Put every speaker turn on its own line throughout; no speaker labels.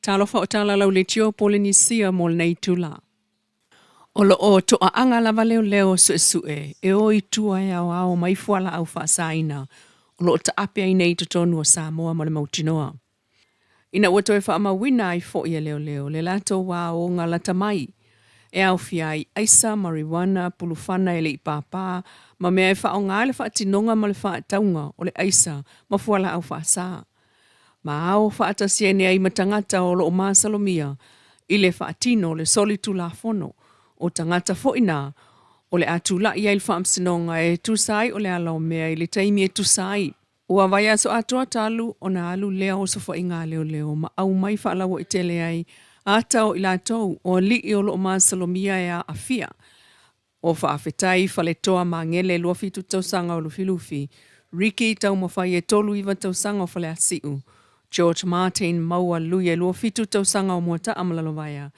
Talofa o tala lauleitio Polenisia mo lenei itula. O lo o toaaga lava leoleo suesue e o i tua e aoao mai fualaau faasaina o lo o taape ai nei i totonu o Samoa ma le mautinoa. Ina ua toe faamauina ai foi e leoleo le latou aoga lata mai e aofia ai aisa, marijuana, pulufana e le i pāpā ma mea e faaaoga ai le faatinoga ma le faatauga o le aisa ma fualaau faasa, ma ao faatasi ane ai ma tagata o lo o masalomia i le faatino o le solitulafono, o tagata foi na o le a tulai ai i le faamasinoga e tusa ai o le ala o mea i le taimi e tusa ai. Ua vaiaso atoa talu ona alu lea osofaiga a leoleo ma aumai faalauaitele ai ata o i latou o alii o lo o masalomia e aafia. O Faafetai Faletoa Magele 27 tausaga o Lufilufi, Ricky Taumafai e 39 tausaga o Faleasiu, George Martin Maua Luia 27 tausaga o Moata'a ma Lalovaea,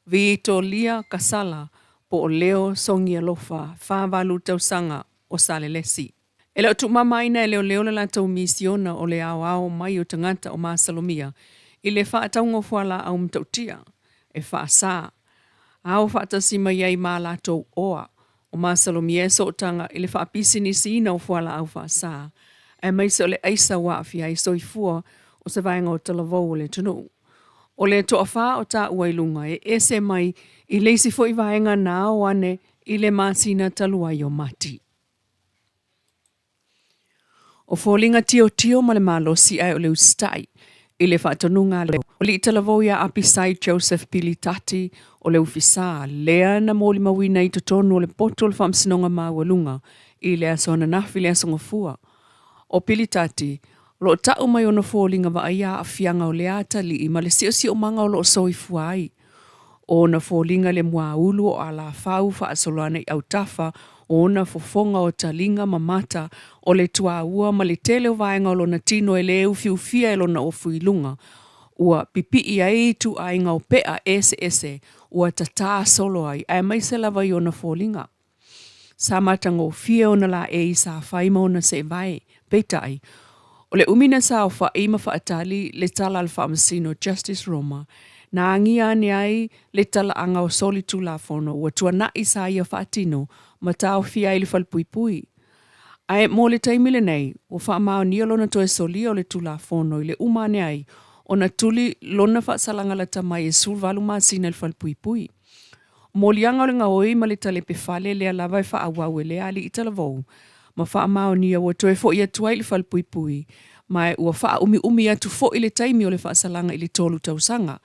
Vitolia Kasala po o Leo Sogialofa 48 tausaga o Salelesi. E le o tuumamaina e leoleo le latou misiona o le aoao mai o tagata o masalomia i le faatauga o fualaau matautia e faasa ao faatasi mai ai ma latou oa o masalomia e sootaga i le faapisinisiina o fualaau faasa, aemaise o le aisa ua aafia ai soifua o se vaega o talavou o le atunuu. O le toafa o taua i luga e ese mai i le isi foi vaega na ao ane i le masina talu ai o Mati. O foliga tiotio ma le malosi ae o le usitai i le faatonuga a le Alii Talavou ia Apisai Joseph Pilitati o le Ufisa, lea na molimauina i totonu o le poto o le Faamasinoga Maualuga i le aso ananafi le Aso Gafua. O Pilitati, o lo o tau mai ona foliga vaaia aafiaga o lea atalii ma le siosiomaga o lo o soifua ai. O ona foliga le muaulu o alafau faasolo ane i autafa o ona fofoga o taliga ma mata o le tuaua ma le tele o vaega o lona tino e le ufiufia e lona ofu i luga ua pipii ai ituaiga o pea eseese ua tatā solo ai aemaise lava i ona foliga. Sa matagofie ona laei sa fai ma ona seevae. Peitai, o le umi na saofai ma faatali le tala a le Faamasino Justice Roma, na agia ane ai le talaaga o solitulafono ua tuanai sa ia faatino ma taofia ai le falepuipui. Ae mo le taimi lenei, ua faamaonia lona toe solia o le Tulafono i le uma ane ai ona tuli lona faasalaga lata mai e 18 masina i le falepuipui. O moliaga o le gaoi ma le talepe fale lea lava e faaauau e lea alii talavou ma faamaonia ua toe foi atu ai i le falepuipui ma ua faaumiumi atu foi le taimi o le faasalaga i le tolu tausaga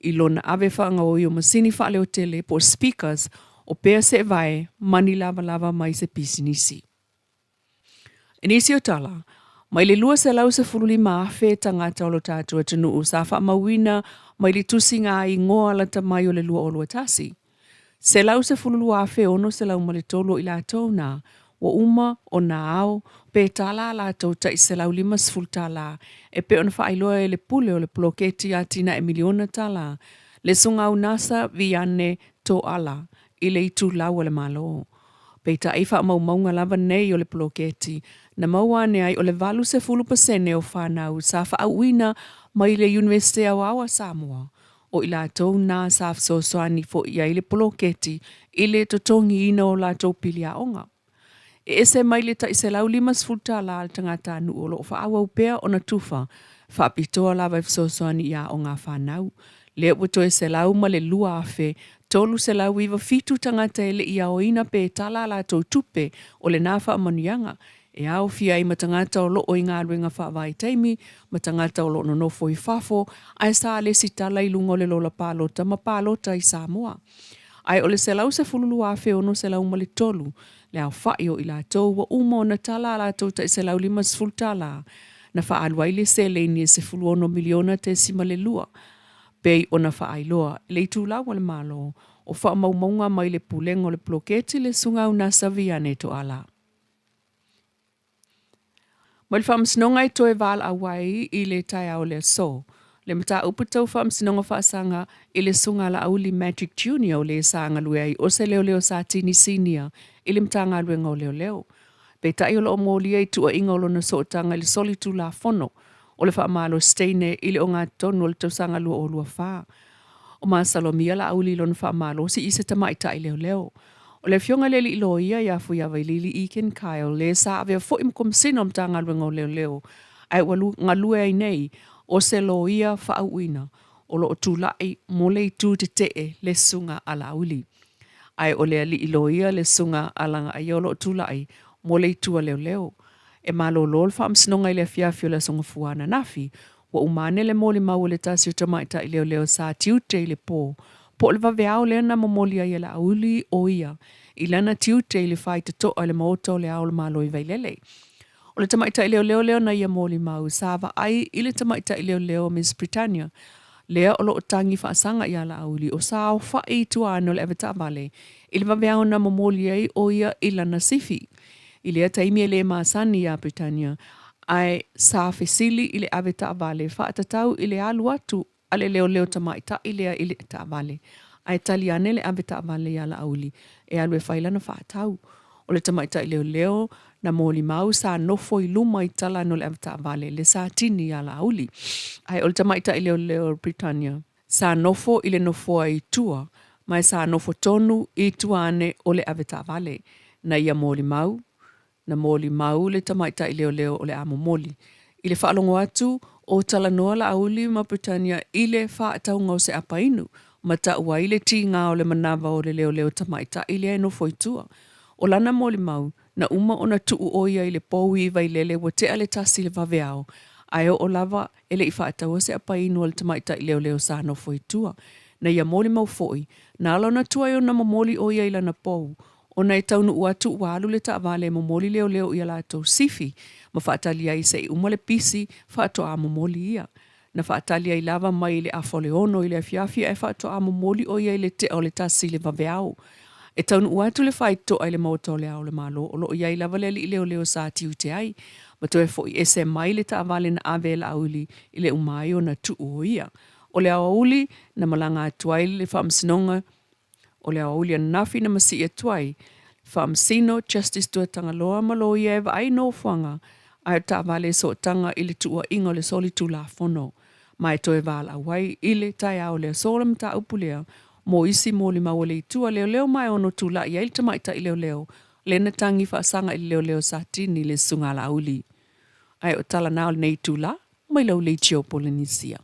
i lona ave faagaoi o masini faaleotele po o speakers o pea seevae ma ni lavalava mai se pisinisi. I nisi o tala, mai le 215,000 tagata o lo tatou atunuu sa faamauina mai le tusiga igoa lata mai o le 2021. 112,603 o i latou na ua uma ona ao pe tala a latou tai $150 e pei ona faailoa e le pule o le poloketi atinae miliona tala le Susuga Unasa Viane Toala i le itulau a le Malo. Peitai faamaumauga lava nei o le poloketi na maua ane ai o le 80% o fanau sa faauuina mai le Iunivesite Aoao a Samoa, o i latou na sa fesoasoani foi i ai le poloketi i le totogiina o latou pili aoga. E ese mai le tai $150 a le tagatanuu o lo o faaauau pea ona tufa faapitoa lava e fesoasoani i aoga a fanau, lea ua toe 102,397 tagata e le i aoina pe tala a latou tupe o lena faamanuiaga, e aofia ai ma tagata o lo o i galuega faavaitaimi ma tagata o lo o nonofo i fafo ae sa lesitala i luga o le lola palota ma palota i Samoa. Ae o le 112,603 le aofai o i latou ua uma ona tala a latou tai $150 na faaalu ai le seleni e $16 miliona tesima le lua, pei ona faailoa e le Itulau a le Malo o faamaumauga mai le Pulega o le Poloketi le Susuga Unasa Viane Toala. Mai le Faamasinoga e toe valaau ai i le taeao o le aso, le mataupu tau Faamasinoga Faasaga i le Susuga Laauli Magic Junior o le sa galue ai o se leoleo Satini Sinia i le Matagaluega o Leoleo. Peitai o lo o molia i tuuaiga o lona sootaga i le solitulafono. o le Faamalo-Seteine i le ogatotonu o le tausaga 2024. O masalomia Laauli i lona faamalosi i se tamaitai leoleo. O le afioga i le alii loia ia Fuiavailili Ekin Kyle le sa avea foi ma Komesina o Matagaluega o Leoleo ae ua galue ai nei o se loia faauuina o lo o tulai mo le itu tetee le susuga a Laauli. Ae o le alii loia le susuga a Lagaaia o lo o tulai mo le itu a leoleo. E malolo le faamasinoga i le afiafi o le Aso Gafua ananafi, ua uma ane le molimau a le tasi o tamaitai leoleo sa tiute i le po, po o le vaveao lea na momoli ai e Laauli o ia i lana tiute i le faitotoa i le Maota o le Ao o le Malo i Vailele. O le tamaitai leoleo lea na ia molimau sa vaai i le tamaitai leoleo Miss Britannia lea o lo o tagi faasaga iā Laauli o sa aofa'i i tua ane o le avetaavale i le vaveao na momoli ai o ia i lana sifi. I lea taimi e le masani iā Britannia ae sa fesili i le avetaavale faatatau i le alu atu a le leoleo tamaitai lea i le taavale, ae tali ane le avetaavale iā Laauli e alu e fai lana faatau. O le tamaitai leoleo na molimau sa nofo i luma i tala ane o le avetaavale le sa tini iā Laauli. Ae o le tamaitai leoleo o Britannia sa nofo i le nofoa i tua ma e sa nofo tonu i tua ane o le avetaavale. Na ia molimau, na molimau le tamaitai leoleo o le a momoli. I le faalogo atu o talanoa Laauli ma Britannia i le faatauga o se apainu, ma tau ai le tiga o le manava o le leoleo tamaitai lea e nofo i tua. O lana molimau, na uma ona tuu ʻo ia i le pou i Vailele ua tea le tasi i le vaveao, ae oo lava e le i faataua se apainu a le tamaitai leoleo sa nofo i tua. Na ia molimau foi, na ala ona tuai ona momoli ʻo ia i lana pou, ona e taunuu atu ua alu le taavale e momoli leoleo i a latou sifi ma faatali ai se i uma le pisi faatoa momoli ia. Na faatali ai lava mai le afa o le 6 i le afiafi ae faatoa momoli ʻo ia i le tea o le 1 i le vaveao. E taunuu atu le faitotoa i le Maota o le Ao o le Malo o lo o i ai lava le alii leoleo sa tiute ai, ma toe foʻi ese mai le taavale na ave e Laauli i le uma ai ona tuu o ia. O le aoauli na malaga atu ai le Faamasinoga O le aoauli ananafi na masii atu ai, Faamasino Justice Tuatagaloa ma loia e vaai nofoaga ae o taavale e sootaga i le tuuaiga o le solitulafono ma e toe valaau ai i le taeao o le aso le mataupu lea mo isi molimau a le itu a leoleo ma e ono tulai ai le tamaitai leoleo lea na tagi faasaga i le leoleo sa tini le Susuga a Laauli. Ae o tala na o lenei itula mai lau leitio Polenisia.